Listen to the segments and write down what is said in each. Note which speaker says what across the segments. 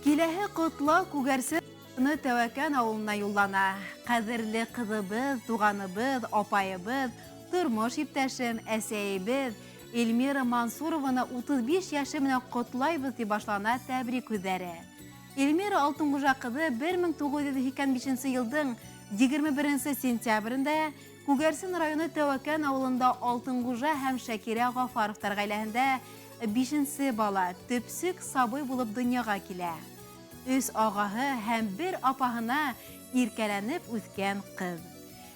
Speaker 1: Киләһе ҡотлау Күгәрсен Тәүәкән ауылына юллана. Ҡәҙерле ҡыҙыбыҙ, туғаныбыҙ, апайыбыҙ, тормош иптәшем, әсәйебеҙ Эльмира Мансурованы 35 йәше менән ҡотлайбыҙ, тип башлана тәбрик һүҙҙәре. Эльмира Алтынғужа ҡыҙы 1985 йылдың 21 сентябрендә Күгәрсен районы Тәүәкән ауылында Алтынғужа һәм Шәкирә Ғафаровтар ғаиләһендә 5-нсе бала, төпсөк сабый булып донъяға килә. 3 ағаһы һәм 1 апаһына иркәләнеп үҫкән ҡыҙ.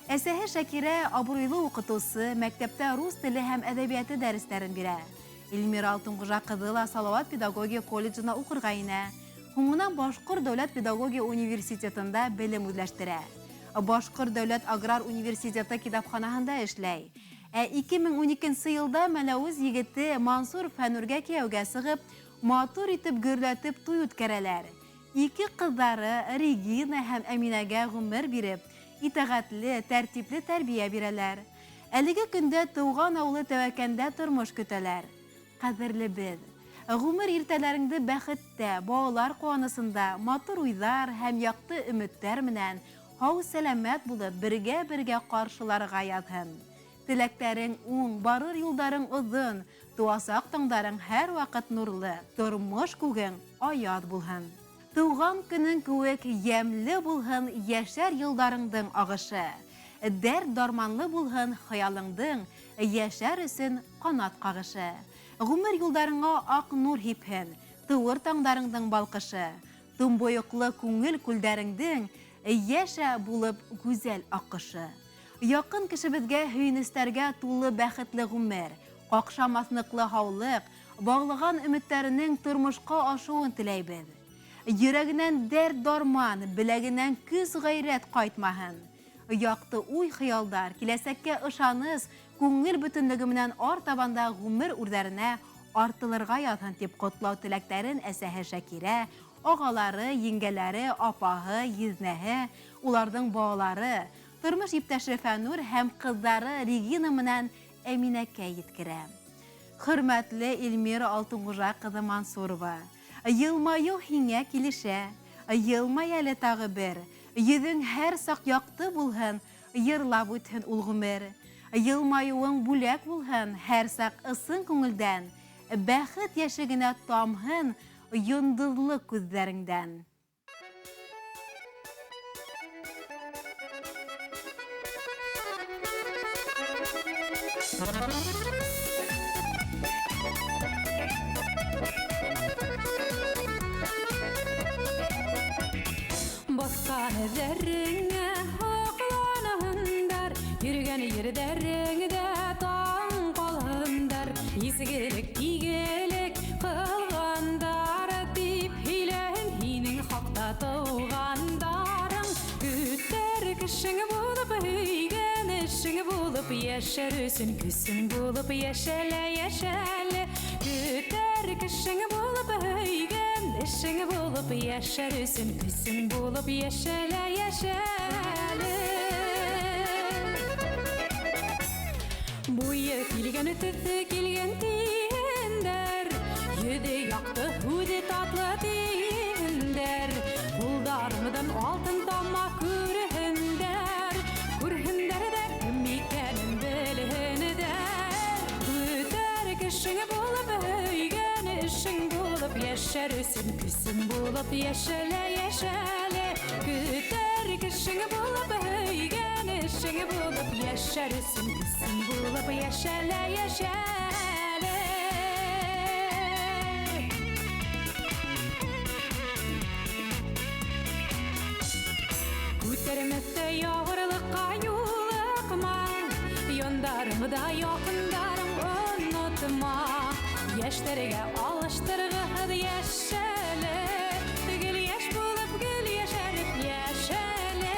Speaker 1: Әсәһе Шәкирә абруйлы уҡытыусы, мәктәптә рус теле һәм әҙәбиәте дәрестәрен бирә. Эльмира Алтынғужа ҡыҙы ла Салауат педагогия колледжына уҡырға инә. Һуңынан Башҡорт дәүләт педагогия университетында белем үҙләштерә. Башҡорт дәүләт аграр университеты китапханаһында эшләй. Ә 2012 йылда Мәләүез егете Мансур Фәнүргә кейәүгә сығып, матур итеп гөрләтеп туй үткәрәләр. 2 ҡыҙҙары Регина һәм Әминәгә ғүмер биреп, итәғәтле, тәртипле тәрбиә бирәләр. Әлеге көндә тыуған ауылы Тәүәкәндә тормош көтәләр. Ҡәҙерлебеҙ, ғүмер иртәләреңде бәхеттә, балалар ҡыуанысында, матур уйҙар һәм яҡты өмөттәр менән һау-сәләмәт булып бергә-бергә ҡаршыларға яҙһын. Теләктәрең уң, барыр юлдарың оҙон, тыуасаҡ таңдарың һәр ваҡыт нурлы, тормош күгең аяҙ булһын. Тыуған көнөң кеүек йәмле булһын йәшәр йылдарыңдың ағышы. Дәрт дарманлы булһын хыялыңдың йәшәр өсөн ҡанат ҡағышы. Ғүмер юлдарыңа аҡ нур һипһен, тыуыр таңдарыңдың балҡышы. Томбойоҡло күңел күлдәреңдең йәшә булып гүзәл аҡҡышы. Яҡын кешебеҙгә һөйөнөстәргә тулы бәхетле ғүмер, ҡаҡшамаҫ ныҡлы һаулыҡ, бағлаған өмөттәренең тормошҡа ашыуын теләйбеҙ. Йөрәгенән дәрт дарман, беләгенән көс ғәйрәт ҡайтмаһын. Яҡты уй-хыялдар, киләсәккә ышаныс, күңел бөтөнлөгө менән артабанда ғүмер үрҙәренә артылырға яҙһын, тип ҡотлау теләктәрен әсәһе Шәкирә, ағалары, еңгәләре, апаһы, еҙнәһе, уларҙың балалары, тормош иптәше Фәнүр һәм ҡыҙҙары Регина менән Әминәкә еткерә. Хөрмәтле Эльмира Алтынғужа ҡыҙы Мансурова, йылмайыу һиңә килешә, йылмай әле тағы бер, йөҙөң һәр саҡ яҡты булһын, йырлап үтһен ул ғүмер. Йылмайыуың бүләк булһын, һәр саҡ ысын күңелдән, бәхет йәше генә тамһын йондоҙло күҙҙәреңдән.
Speaker 2: Баҫҡан эҙҙәреңә һоҡланһындар, йөрөгән ерҙәреңдә таң ҡалһындар. Изгелек, игелек ҡылғандар тип һөйләһен һинең хаҡта тыуғандарың. Көтәр кешең булып, һөйгән эшең булып, йәшәр өсөн көсөң булып, йәшәлә, йәшәле. Көтәр кешең булып, һөйгән эшең булып, йәшәр өсөн көсөң булып, йәшәлә, йәшәле. Буйы килгән, төҫө килгән тиһендәр, йөҙө яҡты, һүҙе татлы тиһендәр. Ҡулдарыңдан алтын тама күрһендәр, күрһендәр ҙә кем икәнен белһендәр. Көтәр кешең булып, һөйгән эшең булып, йәшәр өсөн көсөң булып, йәшәлә, йәшәле. Көтәр кешең булып, һөйгән эшең булып, йәшәр өсөн көсөң булып, йәшәлә, йәшәле. Күтәрмәҫтә яғырлыҡҡа юлыҡма, яндарыңда яҡындарың онотма. Йәштәргә алыштырғыһыҙ йәшәле, гел йәш булып, гел йәшәреп йәшәле.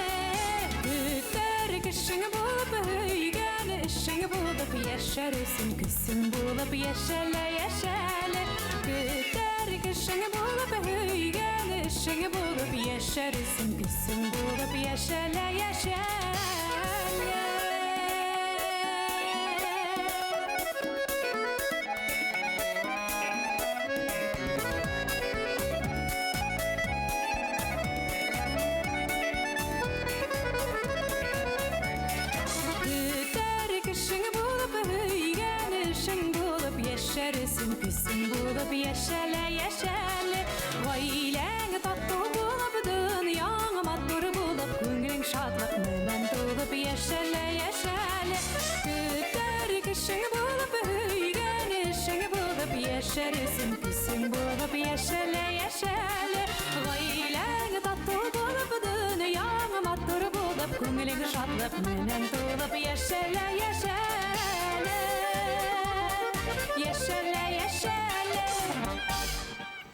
Speaker 2: Көтәр кешең булып, һөйгән эшең булып, йәшәр өсөн көсөң булып, йәшәлә, йәшәле. Көтәр кешең булып, һөйгән эшең булып, йәшәр өсөн көсөң булып, йәшәлә, йәшәле. Яшәр өсөн көсөң булып йәшә лә, йәшә ле. Ғаиләң татыу булып, донъяң матур булып, күңелең шатлыҡ менән тулып йәшә лә, йәшә ле. Көтәр кешең булып, һөйгән эшең булып, йәшәр өсөн көсөң булып йәшә лә, йәшә ле. Ғаиләң татыу булып, донъяң матур булып, күңелең шатлыҡ менән тулып йәшә лә, йәшә.